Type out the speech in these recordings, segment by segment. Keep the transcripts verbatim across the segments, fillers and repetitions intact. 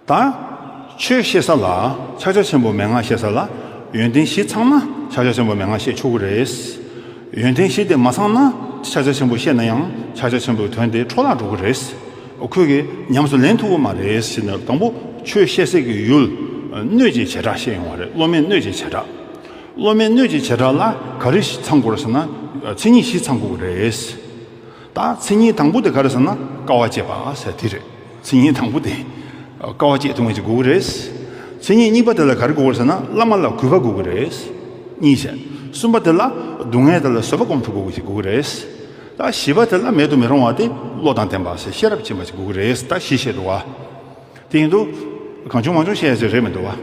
ད་ཆོས་བཤད་ས་ལ་ཕྱག་རྒྱ་ཆེན་པོ་མན་ངག་བཤད་ས་ལ་ཡོན་ཏན་བཞི་ཚང་ན་ཕྱག་རྒྱ་ཆེན་པོ་མན་ངག་བཤད་ཆོག་གི་རེད། ཡོན་ཏན་བཞི་དེ་མ་ཚང་ན་ཕྱག་རྒྱ་ཆེན་པོ་བཤད་ན་ཡང་ཕྱག་རྒྱ་ཆེན་པོའི་དོན་དེ་འཕྲོ་བརླག་འགྲོ་གི་རེད། ཁོས་གི་ཉམས་སུ་ལེན་ཐུབ་ཀྱི་མ་རེད་ཟེར་ནས། དང་པོ་ཆོས་བཤད་སའི་གི་ཡུལ་སྣོད་ཀྱི་བྱེ་བྲག་བཤད་ཡོང་བ་རེད། སློབ་མའི་སྣོད་ཀྱི་བྱེ་བྲག་སློབ་མའི་སྣོད་ཀྱི་བྱེ་བྲག་ལ་ག་རེ་ཚང་དགོས་རེད་ཟེར་ན། མཚན་ཉིད་བཞི་ཚང་དགོས་ཀྱི་རེད། ད་མཚན་ཉིད་དང་པོ་དེ་ག་རེ་ཟེར་ན་དཀའ་བ་སྤྱད་པ་ཟེར་དེ་རེད། མཚན་ཉིད་དང་པོ་དེ་དཀའ་བ་སྤྱད་ཐུབ་མཁན་ཅིག་དགོས་ཀྱི་རེད། མཚན་ཉིད་གཉིས་པ་དེ་ལ་ག་རེ་དགོས་ཀྱི་རེད་ཟེར་ན་བླ་མ་ལ་གུས་པ་དགོས་ཀྱི་རེད། གཉིས་བྱས། གསུམ་པ་དེ་ལ་སྡུག་བསྔལ་དེ་ལ་བཟོད་པ་སྒོམ་ཐུབ་དགོས་ཀྱི་དགོས་ཀྱི་རེད། ད་བཞི་པ་དེ་ལ་མེད་དུ་མི་རུང་བ་དེ་བློ་དང་ལྡན་པ་ཟེར་ཤེས་རབ་ཅན་པ་ཅིག་དགོས་ཀྱི་རེད། ད་བཞི་བཤད་འདུག་བ། དེ་ཡིན་དུས་གང་བྱུང་མང་བྱུང་བཤད་ཡ་ཅིག་རེད་མི་འདུག་བ།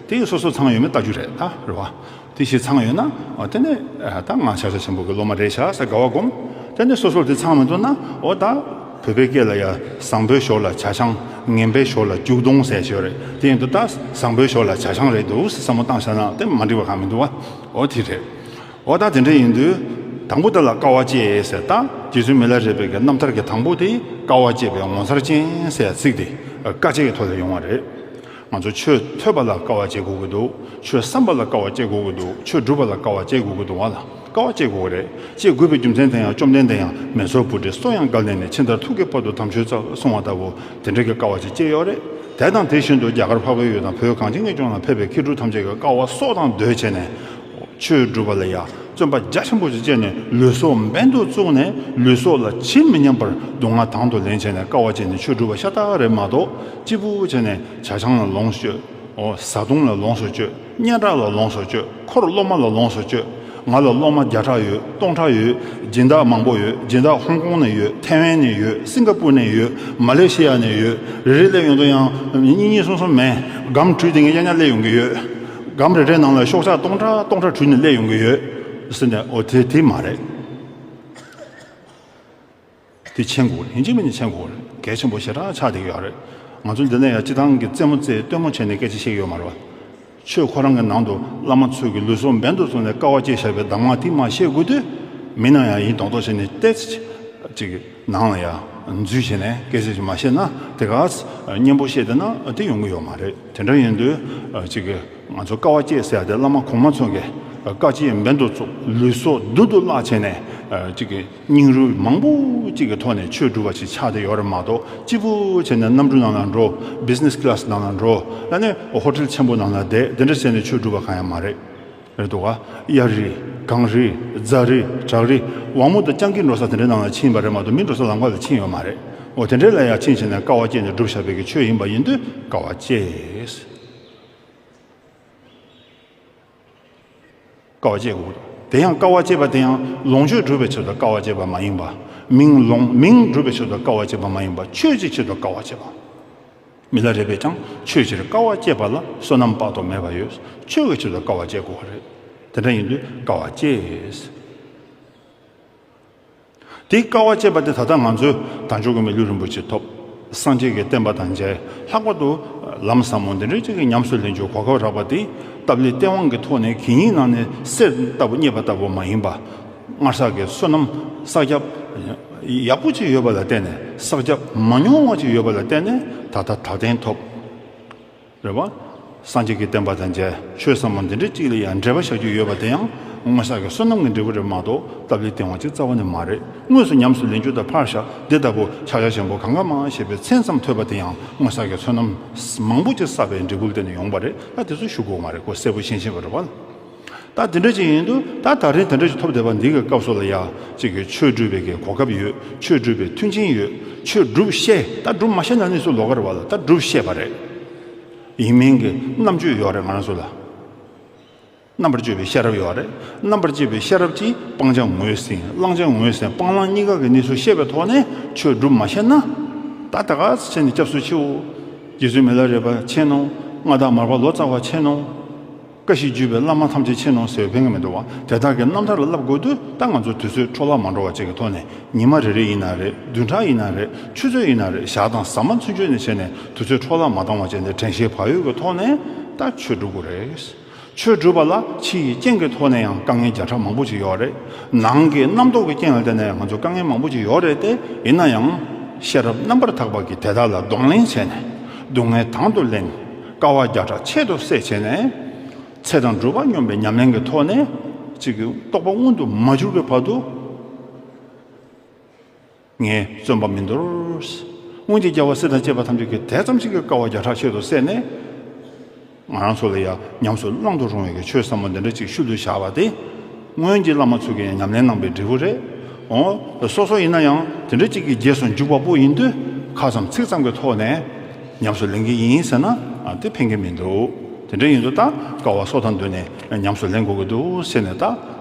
དེ་སོ་སོ་ཚང་ཡོད་མེད་ལྟ་རྒྱུ་རེད། ད་རེད་བ། དེ་བཞི་ཚང་ཡོད་ན། ཨ། དེ་ནས་ཨ། ད་ང་ཕྱག་རྒྱ་ཆེན་པོ་གི་སློབ་མ་རེད་ཤག་ཟེར་དགའ་བ་སྒོམ། དེ་ནས་སོ་སོར་དེ་ཚང་མི་འདུག་ན། འོ་ད་བོད་པའི་སྐད་ལ་ཡ་བཟང་པོའི་ཞོར་ལ་ཇ་ཆང་། ངན་པའི་ཞོར་ལ་རྒྱུག་གདོང་ཟེར་ཞོར་རེད། དེ་ཡིན་དུས་ད་བཟང་པོའི་ཞོར་ལ་ཇ་ཆང་རེད་འདུག་ཟེར་བསམ་བློ་བཏང་བཞག་ན་དེ་མ་འགྲིག་པ་གང་མི་འདུག་བ། འོ་དེ་རེད། འོ་ད་དེ་འདྲ་ཡིན་དུས་དང་པོ་དེ་ལ་དཀའ་བ་སྤྱད་ཟེར། ད་རྗེ་བཙུན་མི་ལ་རས་པའི་གི་རྣམ་ཐར་གྱི་དང་པོ་དེ་དཀའ་བ་སྤྱད་པའི་ངོ་མཚར་ཅན་ཟེར་ཚིག་དེ་དཀའ་སྤྱད་ཀྱི་ཐོག་ལ་ཡོང་བ་རེད། ང་ཚོ་ཆོས་ཐོས་པ་ལ་དཀའ་བ་སྤྱད་དགོས་ཀྱི་འདུག་ཆོས་བསམ་པ་ལ་དཀའ་བ་སྤྱད་དགོས་ཀྱི་འདུག་ཆོས་སྒྲུབ་པ་ལ་དཀའ་བ་སྤྱད་དགོས་ཀྱི་འདུག་བ་ལ་དཀའ་བ་སྤྱད་དགོས་ཀྱི་རེད། སྤྱད་དགོས་པའི་རྒྱུ་མཚན་དེ་ཡང་བཅོམ་ལྡན་འདས་ཡང་མེ་སོར་བུ་ཏྲའི་སོ་ཡང་བརྒལ་ནས་ནི། ཕྱི་མཐར་ཐུག་གི་བར་དུ་དམ་ཆོས་སྩལ་གསུང་བ་ལྟ་བུ་དེ་འདྲ་གི་དཀའ་བ་ཅིག་སྤྱད་ཡོད་རེད། དེ་དང་དེ་བཞིན་དུ་རྒྱ་གར་འཕགས་པའི་ཡུལ་དང་བོད་གངས་ཅན་གྱི་ལྗོངས་ལ་ཕེབས་པའི་མཁས་གྲུབ་ཐམས་ཅད་ཀྱིས་དཀའ་བ་སྲོག་དང་བསྡོས་བྱས་ནས་ཆོས་སྒྲུབ་པ་ལ་ཡ་བརྩོན་པ་རྒྱ་ཆེན་པོ་ཞིག་བསྐྱེད་ནས་ལུས་སྲོག་འབེན་དུ་བཙུགས་ནས། ལུས་སྲོག་ལ་ཇི་མི་སྙམ་པར་སྡུག་བསྔལ་དང་དུ་ལེན་བྱས་ནས་དཀའ་བ་སྤྱད་ནས་ཆོས་སྒྲུབ་པ་ཤ་སྟག་རེད་མ་གཏོགས། སྐྱིད་པོ་བྱས་ནས་ཇ་ཆང་ལ་ལོངས་སྤྱོད། འོ། བཟའ་བཏུང་ལ་ལོངས་སུ་སྤྱོད། སྙན་གྲགས་ལ་ལོངས་སུ་སྤྱོད། འཁོར་སློབ་མ་ལ་ལོངས་སུ་སྤྱོད། ང་ལ་སློབ་མ་བརྒྱ་ཕྲག་ཡོད། སྟོང་ཕྲག་ཡོད། སྦྱིན་བདག་མང་པོ་ཡོད། སྦྱིན་བདག་ཧོང་ཀོང་ནས་ཡོད། ཐའེ་ཝན་ནས་ཡོད། སིང་ག་པུར་ནས་ཡོད། མ་ལེ་ཤི་ཡ་ནས་ཡོད། རེ་རེ་སླེབས་ཡོང་དུས་ཡང་གཉིས་གཉིས་གསུམ་གསུམ་མིན། སྒམ་དྲུག་དེ་ངས་གཡར་གཡར་སླེབས་ཡོང་གི་ཡོད། སྒམ་རེ་རེའི་ནང་ལ་ཤོག་ཆག་སྟོང་ཕྲག་སྟོང་ཕྲག་དྲུད་ནས་སླེབས་ཡོང་གི་ཡོད་ཟེར་ནས། འོ་དེ་དེ་མ་རེད། དེ་མཁྱེན་དགོས་རེད། ཡིན་གཅིག་མིན་གཅིག་མཁྱེན་དགོས་རེད། གལ་ཆེན་པོ་ཞེ་དྲག་ཆགས་བསྡད་ཀྱི་ཡོད་རེད། ང་ཚོ་འདི་ནས་ཡང་སྤྱི་བཏང་གི་རྩེད་མོ་རྩེ་སྟོན་མོ་བྱས་ནས་སྐད་ཆ་བཤད་ཀྱི་ཡོད་མ་རེད་བ། ཆོས་ཁོ་རང་གི་ནང་དུ་བླ་མ་ཚོས་ཀྱི་ལུས་སྲོག་འབེན་དུ་བཙུགས་ནས་དཀའ་བ་སྤྱད་བཞག་པའི་གདམས་ངག་དེ་མར་བཤད་དགོས་དུས། མི་རྣམས་ཡང་ཡིན་མདོག་མདོག་བྱས་ནས་ཏོག་ཙམ་ཅིག་ནང་ལ་ཡང་འཛུལ་བྱས་ནས་སྐད་ཆ་ཅིག་མ་བཤད་ན། དེ་ག་སྙན་པོ་བཤད་བསྡད་ན་དེ་ཡོང་གི་ཡོད་མ་རེད། དེ་འདྲ་ཡིན་དུས་ཅིག་གི་ང་ཚོ་དཀའ་བ་སྤྱད་ཟེར་ཡ་དེ་བླ་མ་གོང་མ་ཚོ་གིས་དཀའ་སྤྱད་འབེན་དུ་བཙུགས། ལུས་སྲོག་རྡུལ་དུ་བརླག་བྱས་ནས་ཅིག་གི་སྙིང་རུས་མང་པོ་ཅིག་གི་ཐོག་ནས་ཆོས་སྒྲུབ་པ་ཅིག་ཆགས་བསྡད་ཡོད་རེད་མ་གཏོགས། སྐྱིད་པོ་བྱས་ནས་གནམ་གྲུ་ནང་ལ་འགྲོ། བི་ཛི་ནེ་སི་ཀི་ལ་སི་ནང་ལ་འགྲོ། ཨ་ནི་ཧོ་ཊེལ་ཆེན་པོ་ནང་ལ་བསྡད། དེ་འདྲ་བྱས་ནས་ཆོས་སྒྲུབ་པ་གང་ཡང་མ་རེད། རེད་འདུག་ག་གཡའ་རི། གངས་རི། རྫ་རི། བྲག་རི། དབང་མོ་དང་སྤྱང་ཀི་འགྲོ་ས་དེ་འདྲའི་ནང་ལ་ཕྱིན་པ་རེད་མ་གཏོགས། མི་འགྲོ་ས་ལམ་ཁ་ལ་ཕྱིན་ཡོད་མ་རེད། འོ་དེ་འདྲའི་ལ་ཡང་ཕྱིན་བྱས་ནས་དཀའ་བ་སྤྱད་ནས་སྒྲུབ་བཞག་པའི་གི་ཆོས་ཡིན་པ་ཡིན་དུས་དཀའ་བ་སྤྱད། དཀའ་བ་སྤྱད་དགོས། དེ་ཡང་དཀའ་བ་སྤྱད་པ་དེ་ཡང་ལོངས་སྤྱོད་སྒྲུབ་པའི་ཆེད་དུ་དཀའ་བ་སྤྱད་པ་མ་ཡིན་པ། མིང་ལོངས་མིང་སྒྲུབ་པའི་ཆེད་དུ་དཀའ་བ་སྤྱད་པ་མ་ཡིན་པ། ཆོས་ཀྱི་ཆེད་དུ་དཀའ་བ་སྤྱད་པ། མི་ལ་རས་པས་ཀྱང་ཆོས་ཕྱིར་དཀའ་བ་སྤྱད་པ་ལ་བསོད་ནམས་དཔག་ཏུ་མེད་པ་ཡོད། ཆོས་ཀྱི་ཆེད་དུ་དཀའ་བ་སྤྱད་དགོས་པ་རེད། དེ་འདྲ་ཡིན་དུས་དཀའ་བ་སྤྱད། དེའི་དཀའ་བ་སྤྱད་པ་དེ་ད་ལྟ་ང་ཚོས་དལ་འབྱོར་གྱི་མི་ལུས་རིན་པོ་ཆེ་ཐོབ། སངས་རྒྱས་ཀྱི་བསྟན་པ་དང་མཇལ། ལྷག་པར་དུ་ལམ་ཟབ་མོ་འདི་འདྲའི་ཅིག་གི་ཉམས་སུ་ལེན་རྒྱུའི་གོ་སྐབས་རག་པ་དེ་སྟབས་ལེགས་སྟེས་དབང་གི་ཐོག་ནས་གད་སྙིགས་ནང་ནས་གསེར་ལྟ་བུ་རྙེད་པ་ལྟ་བུ་མ་ཡིན་པ། སྔར་བསགས་ཀྱི་བསོད་ནམས་བསགས་རྒྱབ་ཡག་པོ་ཅིག་ཡོད་པ་ལ་བརྟེན་ནས། བསགས་རྒྱབ་མ་ཉུང་བ་ཅིག་ཡོད་པ་ལ་བརྟེན་ནས་ད་ལྟ་དལ་རྟེན་ཐོབ། རེད་བ། སངས་རྒྱས་ཀྱི་བསྟན་པ་དང་མཇལ། ཆོས་ཟབ་མོ་འདི་འདྲའི་ཅིག་ལ་ཡང་འབྲེལ་བ་བཞག་རྒྱུ་ཡོད་པ་དེ་ཡང་སྔར་བསགས་ཀྱི་བསོད་ནམས་ཀྱི་འབྲས་བུ་རེད་མ་གཏོགས། སྟབས་ལེགས་སྟེས་དབང་ཅིག་རྩ་བ་ནས་མ་རེད། དངོས་སུ་ཉམས་སུ་ལེན་རྒྱུ་དང་ཕར་བཞག་འདི་ལྟ་བུ་ཕྱག་རྒྱ་ཆེན་པོ་གང་ག་མང་ཞེས་པའི་མཚན་ཙམ་ཐོས་པ་དེ་ཡང་སྔར་བསགས་ཀྱི་བསོད་ནམས་མང་པོ་ཅིག་བསགས་པའི་འབྲས་བུ་ལ་བརྟེན་ནས་ཡོང་བ་རེད། ད་དེ་ཚོ་ཞུ་དགོས་མ་རེད། ཁོ་གསལ་པོ་ཤེས་ཤེས་པ་རེད་བ། ད་དེ་འདྲ་ཅིག་ཡིན་དུས། ད་ད་རེས་དེ་འདྲ་ཅིག་ཐོབ་བསྡད་པ་འདི་གི་སྐབས་སུ་ལ་ཡ་ཅིག་གི་ཆོས་སྒྲུབ་པའི་གི་གོ་སྐབས་ཡོད། ཆོས་སྒྲུབ་པའི་མཐུན་རྐྱེན་ཡོད། ཆོས་སྒྲུབ་ཤེས། ད་སྒྲུབ་མ་ཤེས་ན་ནི་སུ་ལོགས་ཀ་རེད་བ་ལ། ད་སྒྲུབ་ཤེས་པ་རེད། ཡིན་མིན་གྱི་རྣམ་དཔྱོད་ཡོད་རེད་ང་རང་ཚོ་ལ། རྣམ་པར་དཔྱོད་པའི་ཤེས་རབ་ཡོད་རེད། རྣམ་པར་དཔྱོད་པའི་ཤེས་རབ་ཀྱིས་སྤང་བྱ་ངོས་ཟིན། བླང་བྱ་ངོས་ཟིན། སྤང་བླང་གཉིས་ཀ་གི་གནས་ཚུལ་ཤེས་པའི་ཐོག་ནས་ཆོས་སྒྲུབ་མ་ཤེས་ན། ད་ད་ག་ཚོད་བྱས་ནས་སྐྱབས་སུ་མཆིའོ། རྗེ་བཙུན་མི་ལ་རས་པ་མཁྱེན་ནོ། མངའ་བདག་མར་པ་ལོ་ཙཱ་བ་མཁྱེན་ནོ། བཀྲ་ཤིས་བརྒྱུད་པའི་བླ་མ་ཐམས་ཅད་མཁྱེན་ནོ་ཟེར་བའི་ཕན་གྱི་མི་འདུག་བ། དེ་དག་གི་རྣམ་ཐར་ལ་བསླབ་དགོས་དུས། ད་ང་ཚོ་དུས་ཚོད་འཕྲོ་བརླག་མ་འགྲོ་བ་ཅིག་གི་ཐོག་ནས། ཉི་མ་རེ་རེ་ཡིན་ན་རེད། བདུན་ཕྲག་ཡིན་ན་རེད། ཆུ་ཚོད་ཡིན་ན་རེད། ཞག་དང་ཟ་མ་ཚུན་ཆོད་ནས་བྱས་ནས་དུས་ཚོད་འཕྲོ་བརླག་མ་བཏང་བ་བྱས་ནས་དྲན་ཤེས་བག་ཡོད་ཀྱི་ཐོག་ནས་ད་ཆོས་སྒྲུབ་དགོས་རེད། ཆོས་སྒྲུབ་པ་ལ་ཕྱི་ཡི་རྐྱེན་གྱི་ཐོག་ནས་ཡང་དཀའ་ངལ་བརྒྱ་ཕྲག་མང་པོ་ཅིག་ཡོད་རེད། ནང་གི་རྣམ་རྟོག་གི་རྐྱེན་ལ་བརྟེན་ནས་ང་ཚོ་དཀའ་ངལ་མང་པོ་ཅིག་ཡོད་རེད་དེ། ཡིན་ན་ཡང་ཤེས་རབ་རྣམ་པར་དག་པ་གིས་དེ་དག་ལ་གདོང་ལེན་བྱས་ནས། སྡུག་བསྔལ་དང་དུ་ལེན། དཀའ་བ་བརྒྱ་ཕྲག་ཆེད་དུ་བསད་བྱས་ནས། ཚེ་དང་སྒྲུབ་པ་སྙོམས་པའི་ཉམས་ལེན་གྱི་ཐོག་ནས་ཅིག་གི་རྟོགས་པ་མངོན་དུ་མ་གྱུར་བའི་བར་དུ། ངས་བརྩོན་པ་མི་འདོར། སྔོན་གྱི་རྒྱལ་བ་སྲས་དང་བཅས་པ་ཐམས་ཅད་ཀྱིས་དེ་ཙམ་ཞིག་གི་དཀའ་བ་བརྒྱ་ཕྲག་ཆེད་དུ་བསད་ནས། ང་རང་ཚོ་ལ་ཡང་ཉམས་སུ་བླང་དུ་རུང་བའི་ཆོས་ཟབ་མོ་འདི་འདྲ་ཅིག་ཤུལ་དུ་བཞག་པ་དེ། སྔོན་གྱི་བླ་མ་ཚོ་གིས་ཡང་ཉམས་ལེན་གནང་པའི་འབྲས་བུ་རེད། འོ། སོ་སོ་ཡིན་ན་ཡང་དེ་འདྲ་ཅིག་གི་རྗེས་སུ་འཇུག་པ་པོ་ཡིན་དུས། ཁ་ཙམ་ཚིག་ཙམ་གྱི་ཐོག་ནས་ཉམས་སུ་ལེན་གྱི་ཡིན་ཟེར་ན། ཨ། དེ་ཕན་གྱི་མི་འདུག་དེ་འདྲ་ཡིན་དུས་ད་དཀའ་བ་སྲོག་དང་བསྡོས་ནས་ཉམས་སུ་ལེན་དགོས་ཀྱི་འདུག་ཟེར་ནས། ད་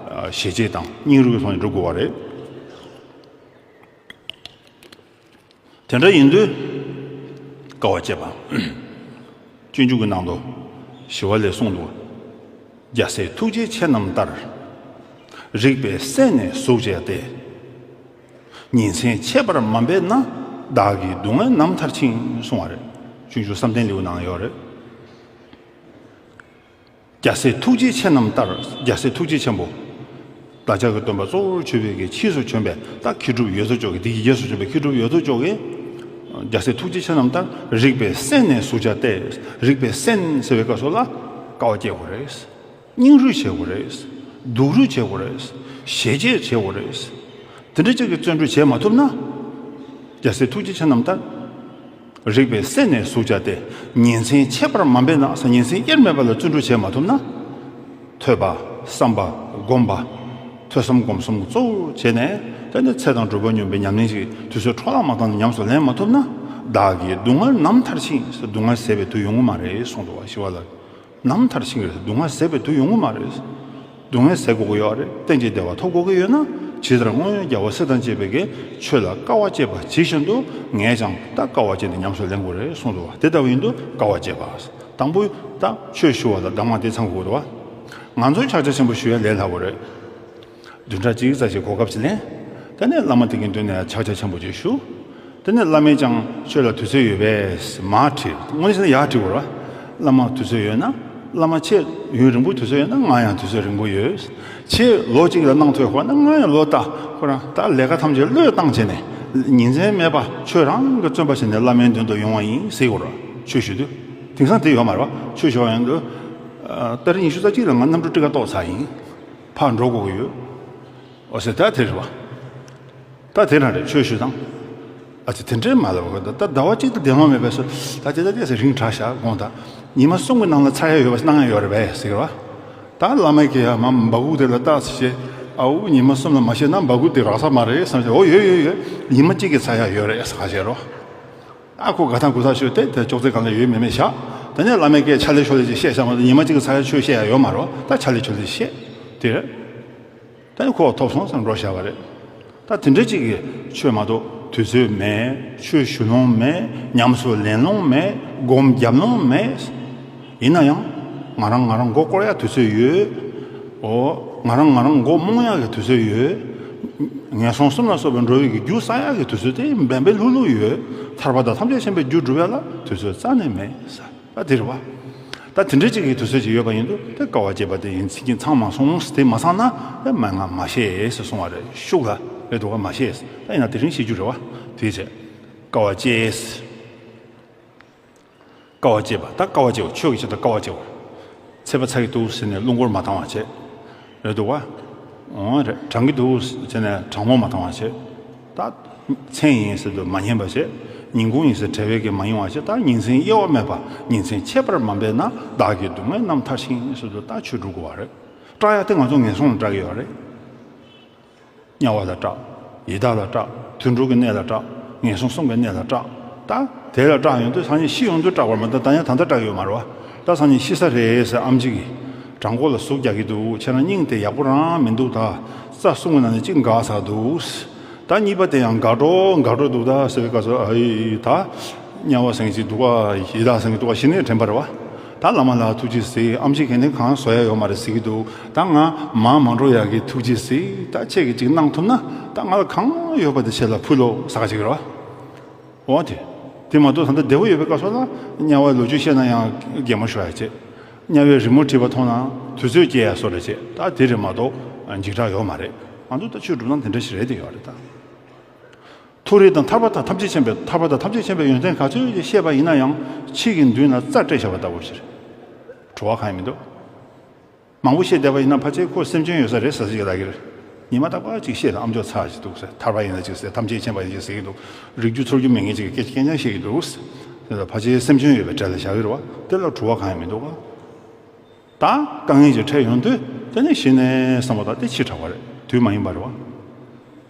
ཞེ་བཅད་དང་སྙིང་རུས་ཀྱི་ཐོག་ནས་འགྲོ་དགོས་པ་རེད། དེ་འདྲ་ཡིན་དུས་དཀའ་བ་སྤྱད་པ། སྤྱོད་འཇུག་གི་ནང་དུ་ཞི་བ་ལྷས་གསུངས་འདུག་རྒྱལ་སྲས་ཐུགས་རྗེ་ཆེ་རྣམས་ལྟར། རིགས་པས་བསྲན་ནས་གཟུགས་བྱས་ཏེ། ཉིན་མཚན་ཆད་པར་མ་འབད་ན། བདག་གི་སྡུག་བསྔལ་རྣམ་མཐར་ཕྱིན། གསུངས་པ་རེད། སྤྱོད་འཇུག་བསམ་གཏན་ལེའུ་ནང་ཡོད་རེད། རྒྱལ་སྲས་ཐུགས་རྗེ་ཆེ་རྣམས་ལྟར། རྒྱལ་སྲས་ཐུགས་རྗེ་ཆེན་པོ། བདག་ཅག་གི་སྟོན་པ་གཙོ་བོར་གྱུར་པའི་གི་ཕྱིས་སུ་བྱོན་པའི་ད་མཁས་གྲུབ་ཡོད་དོ་ཅོག་གིས། འདི་ཡི་རྗེས་སུ་བྱོན་པའི་མཁས་གྲུབ་ཡོད་དོ་ཅོག་གིས། རྒྱལ་སྲས་ཐུགས་རྗེ་ཆེ་རྣམས་ལྟར་རིགས་པས་བསྲན་ནས་གཟུགས་བྱས་ཏེ། རིགས་པས་བསྲན་ཟེར་བའི་སྐབས་སུ་ལ་དཀའ་བ་སྤྱད་དགོས་རེད། སྙིང་རུས་བྱེད་དགོས་རེད། སྡུག་རུས་བྱེད་དགོས་རེད། ཞེ་བཅད་བྱེད་དགོས་རེད། དེ་འདྲ་ཅིག་གི་བརྩོན་འགྲུས་བྱེད་མ་ཐུབ་ན། རྒྱལ་སྲས་ཐུགས་རྗེ་ཆེ་རྣམས་ལྟར། རིགས་པས་བསྲན་ནས་གཟུགས་བྱས་ཏེ། ཉིན་མཚན་ཆད་པར་མ་འབད་ན་ཟེར། ཉིན་མཚན་དབྱེར་མེད་པ་ལ་བརྩོན་འགྲུས་བྱེད་མ་ཐུབ་ན། ཐོས་པ། བསམ་པ། སྒོམ་པ། ཐོས་བསམ་སྒོམ་གསུམ་གཙོ་བོར་བྱས་ནས། དེ་ནས་ཚེ་དང་སྒྲུབ་པ་སྙོམས་པའི་ཉམས་ལེན་ཞིག་དུས་ཚོད་འཕྲོ་བརླག་མ་བཏང་ནས་ཉམས་སུ་ལེན་མ་ཐུབ་ན། བདག་གི་སྡུག་བསྔལ་རྣམ་མཐར་ཕྱིན་ཟེར། སྡུག་བསྔལ་ཟད་པའི་དུས་ཡོང་གི་མ་རེད་གསུངས་འདུག་བ། ཞི་བ་ལྷས། རྣམ་མཐར་ཕྱིན་གྱི་རེད། སྡུག་བསྔལ་ཟད་པའི་དུས་ཡོང་གི་མ་རེད། སྡུག་བསྔལ་ཟད་དགོས་ཀྱི་ཡོད་རེད། གཏན་གྱི་བདེ་བ་ཐོབ་དགོས་ཀྱི་ཡོད་ན། ཇི་ལྟར་སྔོན་རྒྱལ་བ་སྲས་དང་བཅས་པའི་གི་ཆོས་ལ་དཀའ་བ་སྤྱད་པ་ཇི་བཞིན་དུ། ངས་ཀྱང་ད་དཀའ་བ་སྤྱད་ནས་ཉམས་སུ་ལེན་དགོས་རེད་གསུངས་འདུག་བ། དེ་ལྟ་བུ་ཡིན་དུས་དཀའ་བ་སྤྱད་པ། དང་པོ་ད་ཆོས་ཞུ་བ་ལ་གདམས་ངག་དེ་ཚང་དགོས་འདུག་བ། ང་ཚོས་ཕྱག་རྒྱ་ཆེན་པོ་ཞུ་ཡ་ལས་སླ་བོ་རེད། བདུན་ཕྲག་གཅིག་ཙམ་ཞིག་གོ་སྐབས་ཅིག་ལེན། དེ་ནས་བླ་མ་དེ་གི་མདུན་ནས་ཕྱག་རྒྱ་ཆེན་པོ་ཅིག་ཞུ། དེ་ནས་བླ་མས་ཀྱང་ཁྱོད་ལ་དུས་ཚོད་ཡོད་པས་མར་དྲིས། དངོས་གནས་བྱས་ན་ཡར་དྲི་དགོས་རེད་བ། བླ་མ་དུས་ཚོད་ཡོད་ན། བླ་མ་ཁྱེད་ཡུན་རིང་པོ་དུས་ཚོད་ཡོད་ན། ང་ཡང་དུས་ཚོད་རིང་པོ་ཡོད། ཁྱེད་ལོ་གཅིག་ལ་གནང་ཐུབ་ཡོད་ན། ང་ཡང་ལོ་ལྟ། ཁོ་རང་ད་ལས་ཀ་ཐམས་ཅད་བློས་བཏང་བྱས་ནས། ཉིན་མཚན་མེད་པ་ཁྱོད་རང་གི་བརྩོན་པ་བྱས་ནས་བླ་མའི་མདུན་དུ་ཡོང་བ་ཡིན་ཟེར་དགོས་རེད། ཆོས་ཞུ་དུས། དེང་སང་དེ་ཡོད་མ་རེད་བ། ཆོས་ཞུ་བ་ཡོང་དུས། ཨ། ཏ་རིག་ཉི་ཤུ་རྩ་གཅིག་ལ་ང་གནམ་གྲུ་ཊི་ཀེ་ཊི་བཏོག་ཚར་ཡིན། ཕར་འགྲོ་དགོས་ཀྱི་ཡོད། འོ་ཟེར། ད་དེ་རེད་བ། ད་དེ་རང་རེད། ཆོས་ཞུ་སྟངས། ཨ་ཙི། དེ་འདྲའི་མ་ལབ་གི། ད་ད་ཟླ་བ་གཅིག་ཏུ་བདེ་བློང་མེད་པས་སོ། ད་དེ་ད་དེ་ཟེར་རིང་དྲགས་ཤག་དགོངས་དག་ཉི་མ་གསུམ་གྱི་ནང་ལ་ཚར་ཡ་ཡོད་པ་གནང་ཡ་ཡོད་རེད་པས་ཟེར་གི་རེད་བ། ད་བླ་མས་ཀྱིས་ཡ་མ་འབའ་ཁུག་དེ་ལ་ལྟ་ཟེར་བྱས། ཨའུ། ཉི་མ་གསུམ་ལ་མ་བཤད་ན་འབའ་ཁུག་དེ་རག་ས་མ་རེད་བསམ་བྱས། འོ་ཡོད་ཡོད་ཡོད། ཉི་མ་གཅིག་གིས་ཚར་ཡ་ཡོད་རེད་ཟེར་ག་བྱས་རོ། ཨ་ཁོ་དགའ་ཐང་དགུ་ཐག་ཆོད་དེ། དེ་ཅོག་ཙེ་སྒང་ལ་ཡོད་མེད་མེད་བཞག་དེ་ནས་བླ་མས་སྐད་ཆ་ལེ་ཤོ་ལེ་ཅིག་བཤད་བཞག་མ་གཏོགས། ཉི་མ་གཅིག་གི་ཚར་ཡ་ཆོས་བཤད་ཡ་ཡོད་མ་རེད། ད་ཆ་ལེ་ཆོ་ལེ་བཤད་དེ་རེད། ད་ནི་ཁོ་ཐོབ་སོང་ཟེར་འགྲོ་བཞག་པ་རེད། ད་དེ་འདྲ་ཅིག་གི་ཆོས་མ་གཏོགས་དུས་ཚོད་མེད། ཆོས་ཞུ་ལོང་མེད། ཉམས་སུ་ལེན་ལོང་མེད། སྒོམ་རྒྱབ་ལོང་མེད། ཡིན་ན་ཡང་ང་རང་ང་རང་མགོ་སྐོར་ཡ་དུས་ཚོད་ཡོད། འོ། ང་རང་ང་རང་མགོ་རྨོངས་ཡག་གི་དུས་ཚོད་ཡོད། ངན་སོང་གསུམ་ལ་སོགས་པའི་འགྲོ་བའི་གི་རྒྱུ་བསགས་ཡག་གི་དུས་ཚོད་དེ་འབད་འབད་ལྷུག་ལྷུག་ཡོད། ཐར་པ་དང་ཐམས་ཅད་མཁྱེན་པའི་རྒྱུ་སྒྲུབ་ཡག་ལ་དུས་ཚོད་རྩ་ནས་མེད་ཟེར། ད་དེ་རེད་བ། ད་དེ་འདྲ་ཅིག་གི་དུས་ཚོད་ཅིག་ཡོད་པ་ཡིན་དུས། དེ་དཀའ་བ་སྤྱད་པ་དེ་ཡིན་ཚིག་གིན་ཚང་མ་སོང་། དེ་མ་ཚང་ན་དེ་མན་ངག་མ་ཤེས་ཟེར་གསུང་བ་རེད། ཤུགས་ལ་རེད་འདུག་ག་མ་ཤེས། ད་ཡིན་ན་དེ་རིང་ཤེས་རྒྱུ་རེད་བ། དེའི་ཚེ་དཀའ་བ་སྤྱད། དཀའ་བ་སྤྱད་པ། ད་དཀའ་བ་སྤྱད་པ། ཆོས་ཀྱི་ཆེད་དུ་དཀའ་བ་སྤྱད་པ། ཚད་པ་ཚ་གི་འདུག་ཟེར་ནས་རླུང་འཁོར་མ་བཏང་བ་བྱེད། རེད་འདུག་བ། འོ་རེད། གྲང་གི་འདུག་ཟེར་ནས་གྲང་མོ་མ་བཏང་བ་བྱེད། ད་མཚན་ཡིན་ཟེར་དུས་མ་ཉན་པ་བྱེད། ཉིན་གུང་ཡིན་ཟེར་བྲེལ་བའི་གི་མ་ཡོང་བ་བྱེད། ད་ཉིན་མཚན་དབྱེ་བ་མེད་པ། ཉིན་མཚན་ཆད་པར་མ་འབད་ན། བདག་གི་སྡུག་བསྔལ་རྣམ་མཐར་ཕྱིན་ཟེར་དུས། ད་ཆོས་སྒྲུབ་དགོས་བ་རེད། སྐྲག་ཡ་དེ་ང་ཚོ་ངན་སོང་ལ་སྐྲག་གི་ཡོད་རེད། དམྱལ་བ་ལ་སྐྲག་ཡི་དྭགས་ལ་སྐྲག་དུད་འགྲོ་གི་གནས་ལ་སྐྲག་ངན་སོང་གསུམ་གྱི་གནས་ལ་སྐྲག་ད་དེ་ལ་སྐྲག་ཡོང་དུས། སང་ཉིན་ཤི་ཡོང་དུས་སྐྲག་པ་མ་གཏོགས། ད་ཡང་ད་ལྟ་སྐྲག་ཡོད་མ་རེད་བ། ད་སང་ཉིན་ཤི་ས་རེད་ཟེར། ཨེམ་ཆི་གིས་བྲང་ཁོག་ལ་ཟུག་རྒྱག་གི་འདུག་ཁྱེད་རང་སྙིང་དེ་ཡག་པོ་རང་མི་འདུག་ད་རྩ་གསུམ་གྱི་ནང་ནས་གཅིག་འགག་ཚར་འདུག་ད་གཉིས་པ་དེ་ཡང་འགག་འགྲོ་འགག་འགྲོ་འདུག་ད་ཟེར་བའི་སྐབས་སུ། ཨ་ཡི་ད། དམྱལ་བ་ཟེར་མཁན་ཅིག་འདུག་ག་ཡི་དྭགས་ཟེར་མཁན་འདུག་ག་ཞི་གནས་དྲན་པ་རེད་བ། ད་བླ་མ་ལ་ཐུགས་རྗེ་གཟིགས། ཨེམ་ཆི་གིས་ནི་གང་བཟོ་ཡ་ཡོད་མ་རེད་ཟེར་གྱི་འདུག་ད་ང་མར་མ་འགྲོ་ཡ་གི་ཐུགས་རྗེ་གཟིགས། ད་ཁྱེད་ཀྱིས་ཅིག་གནང་ཐུབ་ན། ད་ང་ལ་གང་ཡོད་པ་དེ་ཁྱེད་ལ་ཕུལ་ལོ་ཟེར་ག་ཅིག་རེད་བ། འོ་དེ། དེ་མ་གཏོགས་ད་ལྟ་བདེ་བོ་ཡོད་པའི་སྐབས་སུ་ལ་དམྱལ་བའི་ལོ་རྒྱུས་བཤད་ན་ཡང་གད་མོ་ཤོར་ཡ་བྱེད། དམྱལ་བའི་རི་མོ་བྲིས་པ་མཐོང་ན་དུས་ཚོད་སྐྱེལ་ཡ་བཟོ་འདྲ་བྱེད། ད་དེ་རེད་མ་གཏོགས་འཇིགས་སྐྲག་ཡོད་མ་རེད། ང་ཚོ་ད་ཆོས་སྒྲུབ་སྟངས་དེ་འདྲ་ཞིག་རེད་དེ་ཡོད་རེད་ད། མཐོ་རིས་དང་ཐར་པ་དང་ཐམས་ཅད་མཁྱེན་པའི་ཐར་པ་དང་ཐམས་ཅད་མཁྱེན་པའི་ཡོན་ཏན་ག་ཚོད་ཅིག་ཤེས་པ་ཡིན་ན་ཡང་ཕྱིས་ཀྱི་མདུན་ལ་རྩྭ་སྤྲད་བཞག་པ་ལྟ་བུ་ཞིག་རེད། བྲོ་བ་གང་ཡང་མི་འདུག་མང་པོ་བཤད་བསྡད་པ་ཡིན་ན་ཕལ་ཆེར་ཁོ་སེམས་ཅན་ཡོད་ས་རེད་ཟེར་ཟེར་གྱི་ལབ་ཀྱི་རེད། ཉི་མ་རྟག་པར་ཅིག་བཤད་དང་ཨ་མཆོག་ཚར་ཅིག་འདུག་ཟེར། ཐར་པ་ཡིན་ན་ཅིག་ཟེར། ཐམས་ཅད་མཁྱེན་པ་ཡིན་ཅིག་ཟེར་གྱི་འདུག་རིགས་རྒྱུད་ཚོར་རྒྱུ་མེད་མཁན་ཅིག་གི་སྐད་ཆ་སྐད་ཆ་བཤད་ཀྱི་འདུག་ཟེར། ཕལ་ཆེར་སེམས་ཅན་ཡོད་པའི་གྲས་ལ་བཞག་གི་རེད་བ། དེ་ལ་བྲོ་བ་གང་ཡང་མི་འདུག་ག་ད་དཀའ་ངལ་ཅིག་འཕྲད་ཡོང་དུས་དེ་ནས་གཞི་ནས་བསམ་བློ་བཏང་སྟེ་ཕྱི་དྲགས་པ་རེད། དུས་མ་ཡིན་པ་རེད་བ།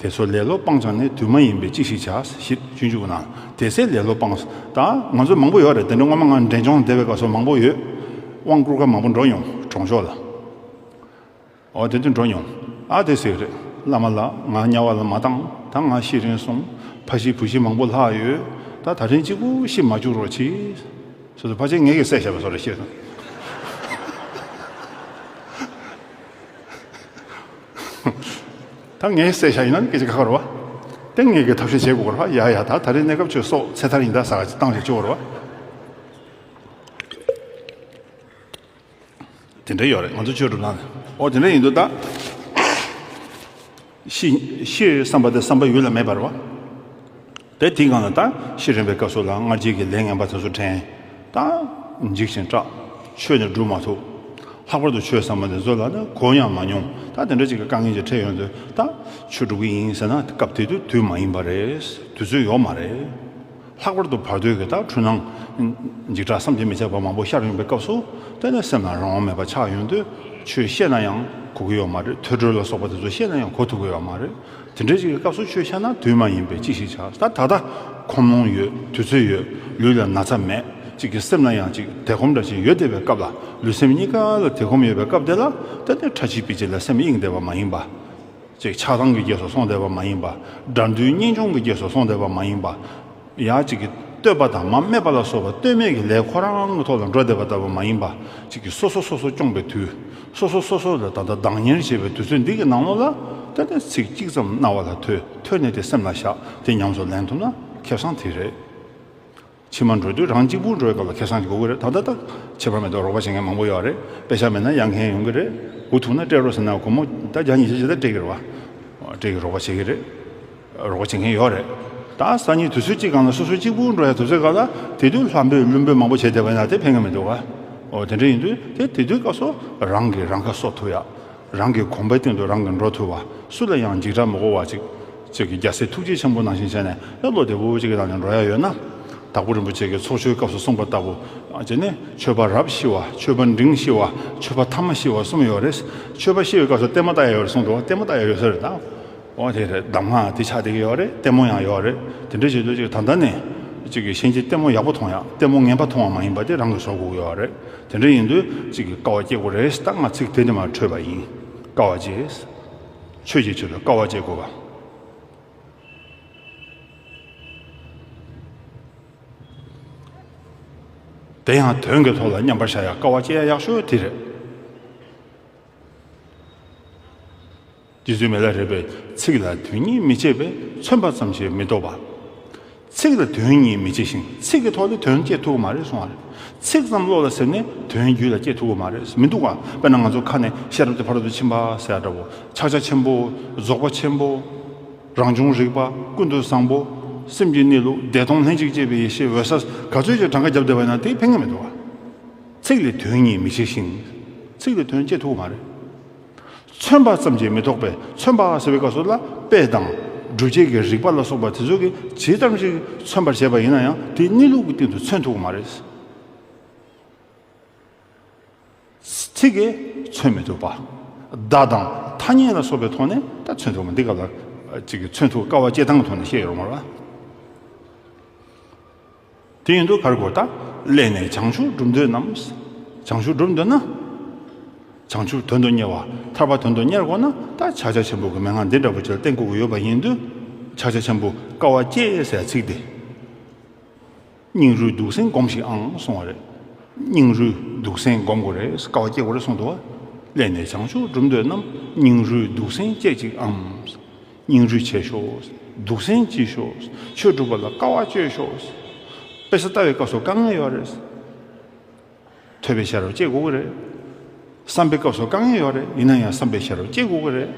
དེ་ཚོ་ལེ་ལོ་སྤངས་ཀྱང་ནི་དུས་མ་ཡིན་པས་ཅི་ཞིག་བྱ། ཞེས་སྤྱོད་འཇུག་ནང་དེ་ཚེ་ལེ་ལོ་སྤངས། ད་ང་ཚོ་མང་པོ་ཡོད་རེད། དེ་འདྲ་སྔོན་མ་ང་འབྲས་ལྗོངས་བསྡད་པའི་སྐབས་སུ་མང་པོ་ཡོད། དབང་བསྐུར་མཁན་མང་པོ་འགྲོ་མྱོང་། གྲོང་ཆོག་ལ། འོ་དེ་དུས་འགྲོ་མྱོང་། ཨ་དེ་ཟེར་གི་རེད། བླ་མ་ལགས་ང་དམྱལ་བ་ལ་མ་བཏང་། ད་ང་ཤི་རན་སོང་། ཕ་ཤི་བུ་ཤི་མང་པོ་ལྷག་ཡོད། ད་ད་ཐེངས་གཅིག་པུ་ཤི་མ་བཅུག་རོགས་གྱིས། སོ་སོ་ཕལ་ཆེར་ངེད་ཀྱིས་བསད་བཞག་པའི་བཟོ་འདྲ་བཤད་སོང་། ད་ངས་བསད་བཞག་ཡིན་ན་སྐད་ཆ་ཁག་པོ་རེད་བ། དེ་ངེད་ཀྱིས་ཐབས་ཤེས་བྱེད་དགོས་རེད་བ། ཡ་ཡ་ད་ད་རེས་གནས་སྐབས་ཆོས་སོགས་ཚེ་ཐར་ཡིན་ད་ཟེར་ག་ཅིག་བཏང་བྱས་བཅུག་རེད་བ། དེ་འདྲ་ཡོད་རེད། ང་ཚོ་ཆོས་སྒྲུབ་སྟངས་ནི། ཨོ་དེ་འདྲ་ཡིན་དུས་ད། ཤི་ཤི་བསམ་པ་དེ་བསམ་པ་ཡུལ་ལ་མེད་པ་རེད་བ། དེ་དེའི་སྒང་ལ་ད་ཤི་རན་པའི་སྐབས་སུ་ལ་སྔར་རྗེས་ཀྱི་ལས་ངན་པ་དེ་ཚོ་དྲན། ད་འཇིགས་ཤིང་སྐྲག་ཆོས་ནི་སྒྲུབ་མ་ཐུབ། ལྷག་པར་དུ་ཆོས་ཟེར་མཁན་དེ་ཚོ་ལ་ནི་གོ་ཡང་མ་མྱོང་། ད་དེ་འདྲ་ཅིག་གི་དཀའ་ངལ་ཅིག་འཕྲད་ཡོང་དུས་ད་ཆོས་སྒྲུབ་ཀྱི་ཡིན་ཟེར་ན་སྐབས་དེ་དུས་དུས་མ་ཡིན་པ་རེད། དུས་ཚོད་ཡོད་མ་རེད། ལྷག་པར་དུ་བར་དོའི་གི་ད་འཁྲུལ་སྣང་འཇིགས་སྐྲག་བསམ་གྱིས་མི་ཁྱབ་པ་མང་པོ་ཤར་ཡོང་པའི་སྐབས་སུ་དེ་ནས་སེམས་ལ་རང་དབང་མེད་པ་ཆགས་ཡོང་དུས་ཆོས་བཤད་ན་ཡང་གོ་གི་ཡོད་མ་རེད། ཐོས་གྲོལ་ལ་སོགས་པ་དེ་ཚོ་བཤད་ན་ཡང་གོ་ཐུབ་ཀྱི་ཡོད་མ་རེད། དེ་འདྲའི་ཅིག་གི་སྐབས་སུ་ཆོས་བཤད་ན་དུས་མ་ཡིན་པས་ཅི་ཞིག་བྱ། ད་ད་ལྟ་ཁོམ་ལོང་ཡོད། དུས་ཚོད་ཡོད། ལུས་ལ་ན་ཚ་མེད། ཅིག་གི་སེམས་ལ་ཡང་ཅིག་དལ་ཁོམ་འདྲ་ཅིག་ཡོད་བསྡད་པའི་སྐབས་ལ་ལུས་སེམས་གཉིས་ཀ་ལ་དལ་ཁོམ་ཡོད་པའི་སྐབས་དེ་ལ་ད་ལྟའི་ཁྲ་ཆིལ་པི་ཆིལ་ལ་སེམས་གཡེང་བསྡད་པ་མ་ཡིན་པ། ཅིག་ཆགས་སྡང་གི་རྗེས་སུ་སོང་བསྡད་པ་མ་ཡིན་པ། དགྲ་འདུལ་གཉེན་སྐྱོང་གི་རྗེས་སུ་སོང་བསྡད་པ་མ་ཡིན་པ། ཡང་ཅིག་གི་བསྟོད་པ་དང་མ་སྨད་པ་ལ་སོགས་པ་བསྟོད་སྨད་ཀྱི་ལས་ཁོ་རང་གི་ཐོག་ལ་འགྲོ་བསྡད་པ་ལྟ་བུ་མ་ཡིན་པ། ཅིག་གི་སོ་སོ་སོ་སོ་སྐྱོང་པའི་དུས། སོ་སོ་སོ་སོ་ལ་ད་ལྟ་བདག་གཉེར་བྱེད་པའི་དུས་ཚོད་འདི་གི་ནང་ལོགས་ལ་ད་ལྟ་ཚིག་གཅིག་ཙམ་རྣ་བ་ལ་ཐོས། ཐོས་ནས་དེ་སེམས་ལ་བཞག་དེ་ཉམས་སུ་ལེན་ཐུབ་ན་ཁེ་བཟང་དེ་རེད། ཕྱི་མ་འགྲོ་དུས་རང་གཅིག་པུ་འགྲོ་བའི་སྐབས་ལ་ཁེ་བཟང་ཅིག་དགོས་ཀྱི་རེད། ད་ལྟ་ད་ཁྱད་པར་མེད་དུ་རོགས་པ་བྱེད་མཁན་མང་པོ་ཡོད་རེད། དཔེ་ཆ་མེད་ན་དབྱར་མཁན་ཡོང་གི་རེད། འུ་ཐུག་ན་སྤྲད་རོགས་ཟེར་ན་སྒོར་མོ་ད་བརྒྱ་ཉིས་བརྒྱ་ཅིག་ད་སྤྲད་ཀྱི་རེད་བ། སྤྲད་ཀྱི་རོགས་པ་བྱེད་ཀྱི་རེད། རོགས་པ་བྱེད་མཁན་ཡོད་རེད། ད་སང་ཉིན་དུས་ཚོད་གཅིག་སྒང་ལ་སོ་སོ་གཅིག་པུ་འགྲོ་ཡ་དུས་ཚོད་སྒང་ལ་དེ་དུས་ལྷ་འབོད་ཀླུ་འབོད་མང་པོ་བྱས་བསྡད་པ་ཡིན་ན་དེ་ཕན་གི་མི་འདུག་ག་འོ་དེ་འདྲ་ཡིན་དུས་དེ་དེ་དུས་སྐབས་སུ་རང་གིས་རང་ཁ་གསོ་ཐུབ་ཡ། རང་གི་གོམ་པའི་སྟེང་དུ་རང་གིས་འགྲོ་ཐུབ་པ། སུ་ལ་ཡང་འཇིགས་སྐྲག་མི་དགོས་པ་ཅིག་ཅིག་གི་རྒྱལ་སྲས་ཐུགས་རྗེ་ཆེན་པོ་ནང་བཞིན་བྱས་ནས་ཡང་བློ་བདེ་པོ་ཅིག་གི་ནང་ནས་འགྲོ་ཡ་ཡོད་ན། དྭགས་པོ་རིན་པོ་ཆེ་གིས་ཚོགས་ཆོས་སྐབས་སུ་གསུངས་པ་ལྟ་བུ། ཨ་ཅེ་ནི་ཆོས་པ་རབ་ཤི་བ། ཆོས་པ་འབྲིང་ཤི་བ། ཆོས་པ་ཐ་མ་ཤི་བ་གསུམ་ཡོད་རེད། ཆོས་པ་ཤི་བའི་སྐབས་སུ་ལྟད་མོ་ལྟ་ཡ་ཡོད་རེད་གསུངས་འདུག་ལྟད་མོ་ལྟ་ཡ་ཡོད་ས་རེད་ད། འོ་དེ་རེད། གདམས་ངག་དེ་ཆགས་བསྡད་ཀྱི་ཡོད་རེད། ལྟད་མོ་ཡང་ཡོད་རེད། དེ་འདྲ་བྱེད་དུས་ཅིག་ད་ལྟ་ནས་ཅིག་གི་གཞན་གྱིས་ལྟད་མོ་ཡག་པོ་མཐོང་ཡ། ལྟད་མོ་ངན་པ་མཐོང་བ་མ་ཡིན་པ་དེ་རང་གིས་བཟོ་དགོས་ཀྱི་ཡོད་རེད། དེ་འདྲ་ཡིན་དུས་ཅིག་གི་དཀའ་བ་སྤྱད་དགོས་རེད། ད་ང་ཚིག་དེ་འདི་མར་འཕྲོས་པ་ཡིན། དཀའ་བ་སྤྱད། ཆོས་ཀྱི་ཆེད་དུ་དཀའ་བ་སྤྱད་དགོས་པ། དེ་ཡང་དོན་གྱི་ཐོག་ལ་མཉམ་པར་བཞག་ཡ་དཀའ་བ་སྤྱད་ཡ་ཡག་ཤོས་དེ་རེད། རྗེ་བཙུན་མི་ལ་རས་པས། ཚིག་ལ་དོན་གཉིས་མི་བྱེད་པས། མཚོན་པ་ཙམ་ཞིག་མི་རྟོགས་པ། ཚིག་ལ་དོན་གཉིས་མི་བྱེད་ཅིང་། ཚིག་གི་ཐོག་ནས་དོན་སྐྱེ་ཐུབ་ཀྱི་མ་རེད་གསུང་བ་རེད། ཚིག་ཙམ་བློ་ལ་ཟིན་ནས་དོན་རྒྱུད་ལ་སྐྱེ་ཐུབ་ཀྱི་མ་རེད། མི་འདུག་ག་དཔེར་ན་ང་ཚོ་ཁ་ནས་ཤེས་རབ་དེ་ཕ་རོལ་ཏུ་ཕྱིན་པ་ཟེར་ཡ་འདྲ་བོ། ཕྱག་རྒྱ་ཆེན་པོ། རྫོགས་པ་ཆེན་པོ། རང་བྱུང་རིག་པ། ཀུན་ཏུ་བཟང་པོ། སེམས་ཀྱི་གནས་ལུགས། བདེ་སྟོང་ལྷན་ཅིག་སྐྱེས་པའི་ཡེ་ཤེས། འོད་གསལ། ག་ཚོད་ཅིག་གྲངས་ཀ་བརྒྱབ་བསྡད་པ་ཡིན་ན་དེ་ཕན་གྱི་མི་འདུག་ག་ཚིག་ལས་དོན་གཉིས་མི་བྱེད་ཅིང་། ཚིག་ལས་དོན་སྐྱེ་ཐུབ་ཀྱི་མ་རེད། མཚོན་པ་ཙམ་གྱིས་མི་རྟོགས་པས། མཚོན་པ་ཟེར་བའི་སྐབས་སུ་ལ་དཔེ་དང་། སྒྲུབ་བྱེད་ཀྱི་རིགས་པ་ལ་སོགས་པ་དེ་ཚོ་གིས་ཇི་ལྟར་ཞིག་མཚོན་པར་བྱེད་པ་ཡིན་ན་ཡང་དེ་གནས་ལུགས་ཀྱི་སྟེང་དུ་མཚོན་ཐུབ་ཀྱི་མ་རེད། ཚིག་གིས་མཚོན་མི་ཐུབ་པ། བརྡ་དང་ཐ་སྙད་ལ་སོགས་པའི་ཐོག་ནས་ད་མཚོན་ཐུབ་པ། འདི་སྐབས་ལ་ཅིག་གིས་མཚོན་ཐུབ། དཀའ་བ་སྤྱད་སྟངས་ཀྱི་ཐོག་ནས་བཤད་ཡོད་རེད་མ་རེད་པ། དེ་ཡིན་དུས་ག་རེ་དགོས། ད་སླད་ནས་བྱང་ཆུབ་སྒྲུབ་འདོད་རྣམས། བྱང་ཆུབ་སྒྲུབ་འདོད་ན། བྱང་ཆུབ་དོན་དུ་གཉེར་བ། ཐར་པ་དོན་དུ་གཉེར་དགོས་ན་ད་ཕྱག་རྒྱ་ཆེན་པོ་གི་མན་ངག་འདི་འདྲ་པོ་ཅིག་ལ་བརྟེན་དགོས་ཀྱི་ཡོད་པ་ཡིན་དུས། ཕྱག་རྒྱ་ཆེན་པོ་དཀའ་བ་སྤྱད་ཟེར་ཚིག་དེ། སྙིང་རུས་སྡུག་སྲན་སྒོམས་ཤིག་ཨང་གསུང་བ་རེད། སྙིང་རུས་སྡུག་སྲན་སྒོམ་དགོས་རེད། དཀའ་བ་སྤྱད་དགོས་རེད་གསུངས་འདུག་པ། སླད་ནས་བྱང་ཆུབ་སྒྲུབ་འདོད་རྣམས། སྙིང་རུས་སྡུག་སྲན་སྤྱད་ཅིག་ཨང་། སྙིང་རུས་བྱས་ཤོག། སྡུག་སྲན་གྱིས་ཤོག། ཆོས་སྒྲུབ་པ་ལ་དཀའ་བ་སྤྱད་ཤོག། དཔེ་ཆ་ལྟ་བའི་སྐབས་སུ་དཀའ་ངལ་ཡོད་རེད། ཐོས་པའི་ཤེས་རབ་སྐྱེ་དགོས་ཀྱི་རེད། བསམ་པའི་སྐབས་སུ་དཀའ་ངལ་ཡོད་རེད། ཡིན་ན་ཡང་བསམ་པའི་ཤེས་རབ་སྐྱེ་དགོས་ཀྱི་རེད།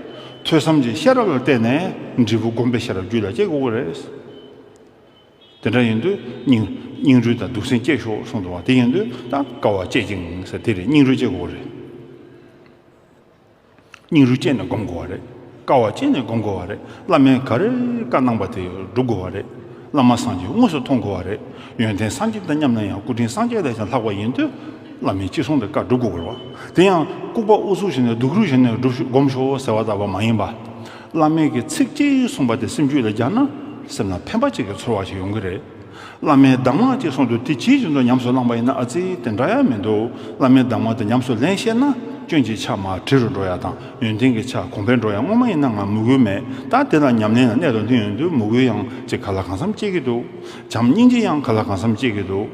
ཐོས་བསམ་གྱི་ཤེས་རབ་ལ་བརྟེན་ནས་འབྲས་བུ་སྒོམ་པའི་ཤེས་རབ་རྒྱུད་ལ་སྐྱེ་དགོས་ཀྱི་རེད། དེ་འདྲ་ཡིན་དུས་སྙིང་སྙིང་རུས་དང་གདུང་སེམས་བསྐྱེད་ཤོག་གསུངས་འདུག་བ། དེ་ཡིན་དུས་ད་དཀའ་བ་སྤྱད་ཅིང་ཟེར་དེ་རེད། སྙིང་རུས་བསྐྱེད་དགོས་རེད། སྙིང་རུས་བསྐྱེད་ནས་སྒོམ་དགོས་པ་རེད། དཀའ་བ་སྤྱད་ནས་སྒོམ་དགོས་པ་རེད། བླ་མས་ག་རེ་བཀའ་གནང་པ་དེ་སྒྲུབ་དགོས་པ་རེད། བླ་མ་སངས་རྒྱས་དངོས་སུ་མཐོང་དགོས་པ་རེད། ཡོན་ཏན་སངས་རྒྱས་དང་མཉམ་ན་ཡང་སྐུ་ཕྲེང་སངས་རྒྱས་ལས་ཀྱང་ལྷག་པ་ཡིན་དུས་བླ་མའི་ཅི་གསུང་དེ་བཀའ་སྒྲུབ་དགོས་པ་རེད་བ། དེ་ཡང་ལྐུགས་པ་ཨུ་ཚུགས་བྱས་ནས་སྡུག་རུས་བྱས་ནས་སྒྲུབ་ཤོག་སྒོམ་ཤོག་ཟེར་བ་ལྟ་བུ་མ་ཡིན་པ། བླ་མས་ཀྱི་ཚིག་གཅིག་གསུངས་པ་དེ་སེམས་རྒྱུད་ལ་སྦྱར་ན་སེམས་ལ་ཕན་པ་གཅིག་གི་ཚོར་བ་ཞིག་ཡོང་གི་རེད། བླ་མའི་གདམས་ངག་ཅིག་གསུངས་འདུག་དེ་ཇི་བཞིན་དུ་ཉམས་སུ་བླངས་པ་ཡིན་ན་ཨ་ཙི་དེ་འདྲ་ཡང་མི་འདུག་བླ་མའི་གདམས་ངག་དེ་ཉམས་སུ་ལེན་ཤེས་ན་སྐྱོན་གྱི་ཆ་མར་བྲི་རུ་འགྲོ་ཡ་དང་ཡོན་ཏན་གྱི་ཆ་གོང་འཕེལ་འགྲོ་ཡ་སྔོན་མ་ཡིན་ན་ང་མོས་གུས་མེད། ད་དེ་ལ་ཉམས་ལེན་ལ་གནད་དུ་འདུས་ཡོང་དུས་མོས་གུས་ཡང་ཅིག་ག་ལ་གང་འཚམ་སྐྱེ་གི་འདུག་བྱམས་སྙིང་རྗེ་ཡང་ག་ལ་གང་འཚམ་སྐྱེ་གི་འདུག་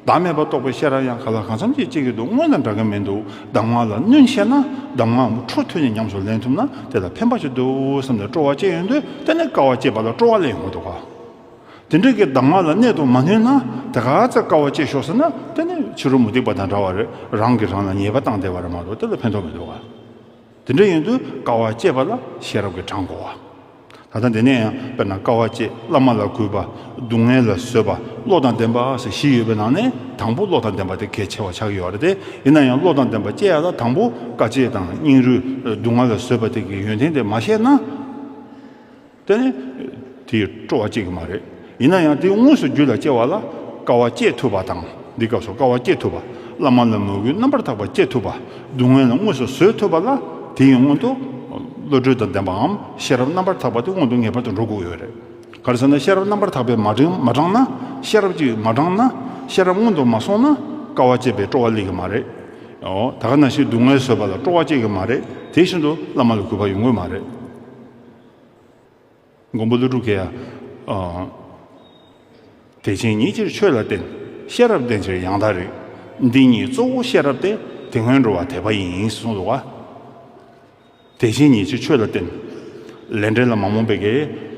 བདག་མེད་པ་རྟོགས་པའི་ཤེས་རབ་ཡང་ག་ལ་གང་འཚམ་ཅིག་སྐྱེ་གི་འདུག་སྔོན་དང་འདྲ་གི་མི་འདུག་གདམས་ངག་ལ་བསྣུན་ཤེས་ན་གདམས་ངག་འཕྲོ་མཐུད་ནས་ཉམས་སུ་ལེན་ཐུབ་ན་དེ་ལ་ཕན་པ་ཞིག་འདུག་བསམ་ནས་སྤྲོ་བ་སྐྱེ་ཡོང་དུས་དེ་ནས་དཀའ་བ་སྤྱད་པ་ལ་སྤྲོ་བ་ལེན་ཡོང་གི་འདུག་ག་དེ་འདྲའི་གི་གདམས་ངག་ལ་གནད་དུ་མ་བསྣུན་ན་དེ་ག་ཚོད་དཀའ་བ་སྤྱད་ཤོག་ཟེར་ན་དེ་ནི་ཕྱི་རོལ་མུ་སྟེགས་པ་དང་འདྲ་བ་རེད། རང་གིས་རང་ལ་ཉེས་པ་བཏང་བསྡད་པ་རེད་མ་གཏོགས་དེ་ལ་ཕན་ཐོགས་མི་འདུག་ག་དེ་འདྲ་ཡིན་དུས་དཀའ་བ་སྤྱད་པ་ལ་ཤེས་རབ་ཀྱིས་དྲངས་དགོས་པ། ད་ལྟ་འདི་ནས་ཡང་དཔེར་ན་དཀའ་བ་སྤྱད། བླ་མ་ལ་གུས་པ། སྡུག་བསྔལ་ལ་བཟོད་པ། བློ་དང་ལྡན་པ་ཟེར་བཞི་ཡོད་པའི་ནང་ནས་དང་པོ་བློ་དང་ལྡན་པ་དེ་གལ་ཆེ་བ་ཆགས་ཀྱི་ཡོད་རེད་དེ། ཡིན་ན་ཡང་བློ་དང་ལྡན་པ་སྐྱེ་ཡ་ལ་དང་པོ་དཀའ་སྤྱད་དང་སྙིང་རུས། སྡུག་བསྔལ་ལ་བཟོད་པ་དེ་གི་ཡོན་ཏན་དེ་མ་ཤེས་ན། དེ་ནི་དེའི་སྤྲོ་བ་སྐྱེ་གི་མ་རེད། ཡིན་ན་ཡང་དེ་དངོས་སུ་རྒྱུད་ལ་སྐྱེ་བ་ལ་དཀའ་བ་སྤྱད་ཐུབ་པ་དང་། འདི་སྐབས་སུ་དཀའ་བ་སྤྱད་ཐུབ་པ། བླ་མ་ལ་མོས་གུས་རྣམ་པར་དག་པ་སྐྱེ་ཐུབ་པ། སྡུག་བསྔལ་ལ་དངོས་སུ་བཟོད་ཐུབ་པ་ལ་དེའི་སྔོན་དུ་བློ་གྲོས་དང་ལྡན་པའམ་ཤེས་རབ་རྣམ་པར་དག་པ་དེ་སྔོན་དུ་ངེས་པར་དུ་འགྲོ་དགོས་ཡོད་རེད། ག་རེ་ཟེར་ན་ཤེས་རབ་རྣམ་པར་དག་པས་མ་དྲངས་མ་དྲངས་ན། ཤེས་རབ་ཀྱིས་མ་དྲངས་ན། ཤེས་རབ་སྔོན་དུ་མ་སོང་ན་དཀའ་བ་སྤྱད་པའི་སྤྲོ་བ་སླེབས་ཀྱི་མ་རེད། ཨོ་ད་ག་ནང་བཞིན་སྡུག་བསྔལ་བཟོད་པ་ལ་སྤྲོ་བ་སྐྱེ་གི་མ་རེད། དེ་བཞིན་དུ་བླ་མ་ལ་གུས་པ་ཡོང་གི་མ་རེད། མགོན་པོ་ཀླུ་སྒྲུབ་ཀྱིས་ཡང་། དད་ཅན་ཉིད་ཕྱིར་ཆོས་ལ་བརྟེན། ཤེས་རབ་ལྡན་ཕྱིར་ཡང་དག་རིག། འདི་ཉིད་གཙོ་བོ་ཤེས་རབ་སྟེ། དེ་སྔོན་འགྲོ་བ་དད་པ་ཡིན། གསུངས་འདུག་ག་དད་ཅན་ཉིད་ཕྱིར་ཆོས་ལ་བརྟེན། ལས་འབྲས་ལ་མ་རྨོངས་པའི་གི་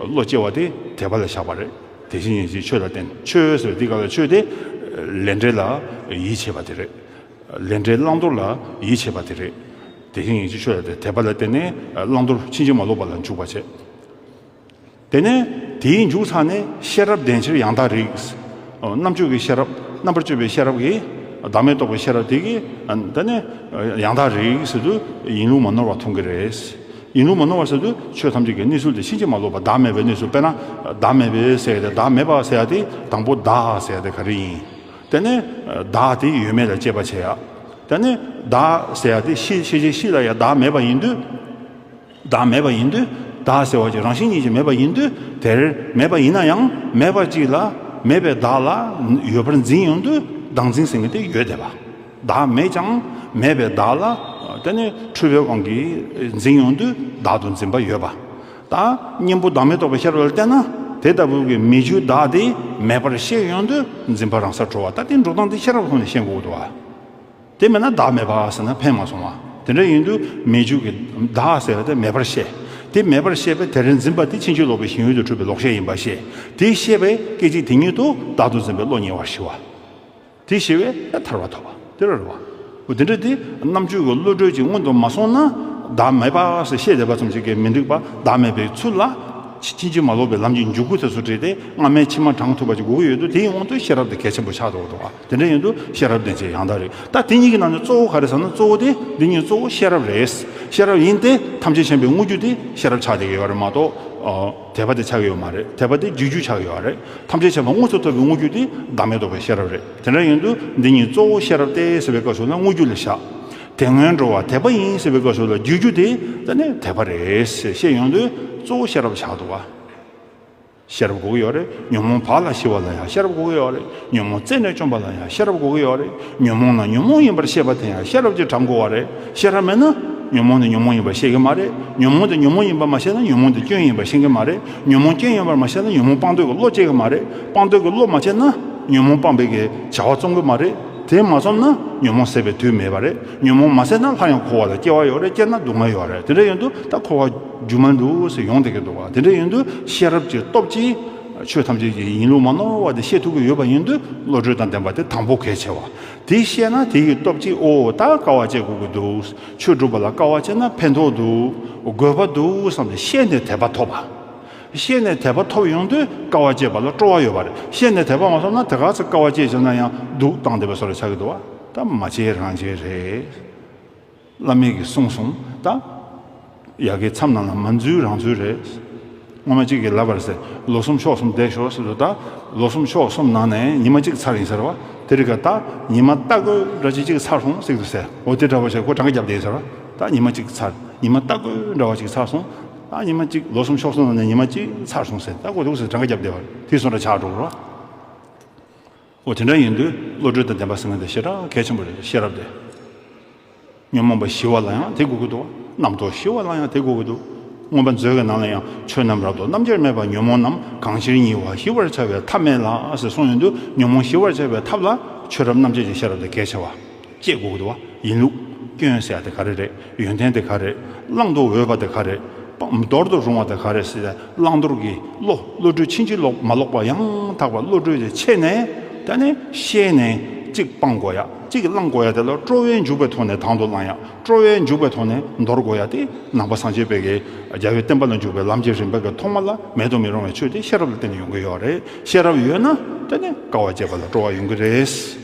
བློ་སྐྱེ་བ་དེ་དད་པ་ལ་བཞག་པ་རེད། དད་ཅན་ཉིད་ཕྱིར་ཆོས་ལ་བརྟེན། ཆོས་ཟེར་བའི་འདི་ག་ལ་ཆོས་དེ་ལས་འབྲས་ལ་ཡིད་ཆེས་པ་དེ་རེད། ལས་འབྲས་བླང་དོར་ལ་ཡིད་ཆེས་པ་དེ་རེད། དད་ཅན་ཉིད་ཕྱིར་ཆོས་ལ་བརྟེན། དད་པ་ལ་བརྟེན་ནས་བླང་དོར་ཕྱིན་ཅི་མ་ལོག་པ་ལ་འཇུག་པ་བྱེད། དེ་ནས་དེའི་མཇུག་ཚང་ནས་ཤེས་རབ་ལྡན་ཕྱིར་ཡང་དག་རིག། རྣམ་དཔྱོད་ཀྱི་ཤེས་རབ། རྣམ་པར་དཔྱོད་པའི་ཤེས་རབ་ཀྱིས་བདག་མེད་རྟོགས་པའི་ཤེས་རབ་དེ་གིས་དེ་ནས་ཡང་དག་རིག་ཟེར་དུས་ཡིན་ལུགས་མ་ནོར་བ་མཐོང་གི་རེད། ཡིན་ལུགས་མ་ནོར་བ་ཟེར་དུས་ཆོས་ཐམས་ཅད་ཀྱི་གནས་ཚུལ་དེ་ཕྱིན་ཅི་མ་ལོག་པ་བདག་མེད་པའི་གནས་ཚུལ། དཔེར་ན་བདག་མེད་པའི་ཟེར་ཡ་དེ། བདག་མེད་པ་ཟེར་ཡ་དེ་དང་པོ་བདག་ཟེར་ཡ་དེ་ག་རེ་ཡིན། དེ་ནས་བདག་དེ་ཡོད་མེད་ལ་དཔྱད་པ་བྱེད་ཡ། དེ་ནས་བདག་ཟེར་ཡ་དེ་ཤེས་ཤེས་བྱའི་གཤིས་ལ་ཡང་བདག་མེད་པ་ཡིན་དུས། བདག་མེད་པ་ཡིན་དུས། བདག་ཟེར་བ་ཅིག་རང་བཞིན་ཉིད་ཀྱིས་མེད་པ་ཡིན་དུས། དེར་མེད་པ་ཡིན་ན་ཡང་མེད་པ་ཅིག་ལ་མེད་པའི་བདག་ལ་ཡོད་པར་འཛིན་ཡོང་དུས་བདག་འཛིན་ཟེར་མཁན་དེ་ཡོད་བསྡད་པ། བདག་མེད་ཀྱང་མེད་པའི་བདག་ལ་དེ་ནི་འཁྲུལ་པའི་དབང་གིས་འཛིན་ཡོང་དུས་བདག་ཏུ་འཛིན་པ་ཡོད་པ། ད་གཉེན་པོ་བདག་མེད་རྟོགས་པའི་ཤེས་རབ་ལ་བལྟས་ན་དེ་ལྟ་བུའི་མི་རྒྱུ་བདག་དེ་མེད་པར་ཤེས་ཡོང་དུས་འཛིན་པ་རང་སར་གྲོལ་བ། ད་དེ་འགྲོ་སྟངས་དེ་ཤེས་རབ་ལ་བསླངས་ནས་ཤེས་དགོས་འདུག་བ། དེ་མེད་ན་བདག་མེད་པ་ཟེར་ན་ཕན་མ་སོང་བ། དེ་འདྲ་ཡིན་དུས་མི་རྒྱུ་གི་བདག་ཟེར་བ་དེ་མེད་པར་ཤེས། དེ་མེད་པར་ཤེས་པས་དེར་འཛིན་པ་དེ་ཕྱིན་ཅི་ལོག་པའི་ཞེན་ཡུལ་དུ་གྲུབ་པའི་ལོག་ཤེས་ཡིན་པར་ཤེས། དེ་ཤེས་པས་སྐད་ཅིག་དེ་ཉིད་དུ་བདག་ཏུ་འཛིན་པའི་བློ་ཉེ་བར་ཞི་བ། དེ་ཞི་བས་ཐར་པ་ཐོབ་པ་དེ་རེད་བ། འོ་དེ་འདྲ་དེ་རྣམ་དཔྱོད་ཀྱི་བློ་གྲོས་ཀྱི་སྔོན་དུ་མ་སོང་ན་བདག་མེད་པ་ཟེར་ཤེས་བསྡད་པ་ཙམ་ཞིག་གིས་མི་འགྲིག་པ། བདག་མེད་པའི་ཚུལ་ལ་ཕྱིན་ཅི་མ་ལོག་པའི་ལམ་གྱི་འཇུག་སྒོ་དེ་ཚོ་བྲིས་ཏེ་སྔ་མའི་ཕྱི་མ་དྲང་ཐུབ་པ་ཅིག་དགོས་ཀྱི་ཡོད་དུས་དེའི་དབང་དུ་ཤེས་རབ་དེ་གལ་ཆེན་པོ་ཆགས་འགྲོ་གི་འདུག་བ། དེ་འདྲ་ཡིན་དུས་ཤེས་རབ་ལྡན་ཕྱིར་ཡང་དག་རིག། ད་དེ་གཉིས་ཀྱི་ནང་ནས་གཙོ་བོ་ག་རེ་ཟེར་ན་གཙོ་བོ་དེ་འདི་གཉིས་གཙོ་བོ་ཤེས་རབ་རེད། ཤེས་རབ་ཡིན་ཏེ་ཐམས་ཅད་མཁྱེན་པའི་དངོས་རྒྱུ་དེ་ཤེས་རབ་ཆགས་བསྡད་ཀྱི་ཡོད་རེད་མ་གཏོགས། དད་པ་དེ་ཆགས་ཀྱི་ཡོད་མ་རེད། དད་པ་དེ་རྒྱུ་རྒྱུ་ཆགས་ཀྱི་ཡོད་རེད། ཐམས་ཅད་མཁྱེན་པ་དངོས་སུ་ཐོབ་པའི་དངོས་རྒྱུ་དེ་བདག་མེད་རྟོགས་པའི་ཤེས་རབ་རེད། དེ་འདྲ་ཡིན་དུས་འདི་གཉིས་གཙོ་བོ་ཤེས་རབ་སྟེ་ཟེར་བའི་སྐབས་སུ་ལ་དངོས་རྒྱུ་ལ་བཞག་དེ་སྔོན་འགྲོ་བ་དད་པ་ཡིན་ཟེར་བའི་སྐབས་སུ་ལ་རྒྱུ་རྒྱུ་དེ་ད་ནི་དད་པ་རེད་ཟེར་བཤད་ཡོང་དུས་གཙོ་བོ་ཤེས་རབ་ཆགས་འདུག་བ། ཤེས་རབ་དགོས་ཀྱི་ཡོད་རེད། ཉོན་མོངས་བག་ལ་ཞི་བ་ལ་ཡང་ཤེས་རབ་དགོས་ཀྱི་ཡོད་རེད། ཉོན་མོངས་རྩད་ནས་བཅོམ་པ་ལ་ཡང་ཤེས་རབ་དགོས་ཀྱི་ཡོད་རེད། ཉོན་མོངས་ལ་ཉོན་མོངས་ཡིན་པར་ཤེས་པ་དེ་ཡང་ཤེས་རབ་ཀྱིས་དྲང་དགོས་པ་རེད། ཤེས་རབ་མེད་ན་ཉོན་མོངས་དེ་ཉོན་མོངས་ཡིན་པར་ཤེས་ཀྱི་མ་རེད། ཉོན་མོངས་དེ་ཉོན་མོངས་ཡིན་པར་མ་ཤེས་ན་ཉོན་མོངས་དེ་སྐྱོན་ཡིན་པར་ཤེས་ཀྱི་མ་རེད། ཉོན་མོངས་སྐྱོན་ཡིན་པར་མ་ཤེས་ན་ཉོན་མོངས་སྤང་འདོད་ཀྱི་བློ་སྐྱེ་གི་མ་རེད། སྤང་འདོད་ཀྱི་བློ་མ་སྐྱེས་ན་ཉོན་མོངས་སྤངས་པའི་གི་བྱ་བ་རྩོམ་གི་མ་རེད། དེ་མ་རྩོམ་ན་ཉོན་མོངས་ཟད་པའི་དུས་མེད་པ་རེད། ཉོན་མོངས་མ་ཟད་ན་སླར་ཡང་འཁོར་བ་ལ་སྐྱེ་བ་ཡོད་རེད། སྐྱེས་ན་སྡུག་བསྔལ་ཡོད་རེད། དེ་འདྲ་ཡིན་དུས་ད་འཁོར་བ་རྒྱུ་མ་འདུག་ཟེར་ཡོང་བསྡད་ཀྱི་འདུག་བ། དེ་འདྲ་ཡིན་དུས་ཤེས་རབ་ཀྱི་སྟོབས་ཀྱིས་ཆོས་ཐམས་ཅད་ཀྱི་ཡིན་ལུགས་མ་ནོར་བ་དེ་ཤེས་ཐུབ་ཀྱི་ཡོད་པ་ཡིན་དུས་བློ་གྲོས་དང་ལྡན་པ་དེ་དང་པོ་གལ་ཆེ་བ། དེ་ཤེས་ན་དེ་ཡི་སྟོབས་ཀྱིས་ཨོ་ད་དཀའ་བ་སྤྱད་དགོས་ཀྱི་འདུག་ཆོས་སྒྲུབ་པ་ལ་དཀའ་བ་སྤྱད་ན་ཕན་ཐོགས་འདུག་དགོས་པ་འདུག་བསམ་ནས་ཤེས་ནས་དད་པ་ཐོབ་པ། ཤེས་ནས་དད་པ་ཐོབ་ཡོང་དུས་དཀའ་བ་སྤྱད་པ་ལ་སྤྲོ་བ་ཡོད་པ་རེད། ཤེས་ནས་དད་པ་མ་ཐོབ་ན་དེ་ག་ཚོད་དཀའ་བ་སྤྱད་བྱས་ན་ཡང་སྡུག་བཏང་བསྡད་པ་བཟོ་འདྲ་ཆགས་ཀྱི་འདུག་བ། ད་མ་བྱས་རང་བྱས་རེད། བླ་མས་ཀྱིས་གསུངས་སོང་ད། ཡ་གི་མཚམས་ནང་ལ་མ་འཛུལ་རང་འཛུལ་རེད། སྔོན་མ་གཅིག་གིས་ལབ་པ་རེད་ཟེར། ལོ་གསུམ་ཕྱོགས་གསུམ་བསྡད་ཤོག་ཟེར་དུས་ད། ལོ་གསུམ་ཕྱོགས་གསུམ་ནང་ནས་ཉི་མ་གཅིག་ཚར་ཡིན་ཟེར་བ། དེ་རིང་ཁ་ད་ཉི་མ་ལྟ་དགོས་འདྲ་ཅིག་གཅིག་ཚར་སོང་ཟེར་གྱི་འདུག་ཟེར། འོ་དེ་འདྲ་བ་ཞིག་ཁོ་གྲངས་ཀ་བརྒྱབ་བསྡད་ཡིན་ཟེར་བ། ད་ཉི་མ་གཅིག་ཚར། ཉི་མ་ལྟ་དགོས་འདྲ་བ་ཅིག་ཚར་སོང་། ད་ཉི་མ་གཅིག་ལོ་གསུམ་ཕྱོགས་གསུམ་ནང་ནས་ཉི་མ་གཅིག་ཚར་སོང་ཟེར། ད་ཁོ་དེ་ག་ཚོད་གྲངས་ཀ་བརྒྱབ་བསྡད་པ་རེད། དེ་བཟོ་འདྲ་ཆགས་འགྲོ་གི་རེད་བ། འོ་དེ་འདྲ་ཡིན་དུས་བློ་གྲོས་དང་ལྡན་པ་ཟེར་མཁན་དེ་ཞེ་དྲག་གལ་ཆེན་པོ་རེད། ཤེས་རབ་དེ། ཉོན་མོངས་པ་ཞི་བ་ལ་ཡང་དེ་དགོས་ཀྱི་འདུག་རྣམ་རྟོག་ཞི་བ་ལ་ཡང་དེ་དགོས་ཀྱི་འདུག་མངོན་པ་མཛོད་ཀྱི་ནང་ལ་ཡང་ཆོས་རྣམས་རབ་ཏུ་རྣམ་དབྱེར་མེད་པ་ཉོན་མོངས་རྣམས་གང་ཕྱིར་ཉེ་བར་ཞི་བར་བྱ་བའི་ཐབས་མེད་ལ་ཟེར་གསུངས་ཡོང་དུས་ཉོན་མོངས་ཞི་བར་བྱ་བའི་ཐབས་ལ་ཆོས་རབ་རྣམ་འབྱེད་ཀྱི་ཤེས་རབ་དེ་གལ་ཆེ་བ། དཔྱད་དགོས་ཀྱི་འདུག་བ། ཡིན་ལུགས། སྐྱོན་ཟེར་ཡ་དེ་ག་རེ་རེད། ཡོན་ཏན་དེ་ག་རེད། བླང་དོར་འོས་པ་དེ་ག་རེད། འདོར་དུ་རུང་བ་དེ་ག་རེད་ཟེར་ཏེ་བླང་དོར་གྱི་བློ་བློ་གྲོས་ཕྱིན་ཅི་ལོག་མ་ལོག་པ་ཡང་དག་པ་བློ་གྲོས་ཀྱི་ཆེད་ནས་ད་ནི་ཤེས་ནས་གཅིག་སྤང་དགོས་ཡ། གཅིག་བླང་དགོས་ཡ་དེ་ལ་སྤྲོ་བས་འཇུག་པའི་ཐོག་ནས་དང་དུ་བླང་ཡ། སྤྲོ་བས་འཇུག་པའི་ཐོག་ནས་འདོར་དགོས་ཡ་དེ་ནང་པ་སངས་རྒྱས་པའི་གི་རྒྱལ་བའི་བསྟན་པ་ལ་འཇུག་པའི་ལམ་གྱི་རིམ་པ་གི་ཐོག་མ་ལ་མེད་དུ་མི་རུང་བའི་ཆོས་དེ་ཤེས་རབ་ལ་བརྟེན་ནས་ཡོང་གི་ཡོད་རེད། ཤེས་རབ་ཡོད་ན་ད་ནི་དཀའ་བ་སྤྱད་པ་ལ་སྤྲོ་བ་ཡོང་གི་རེད།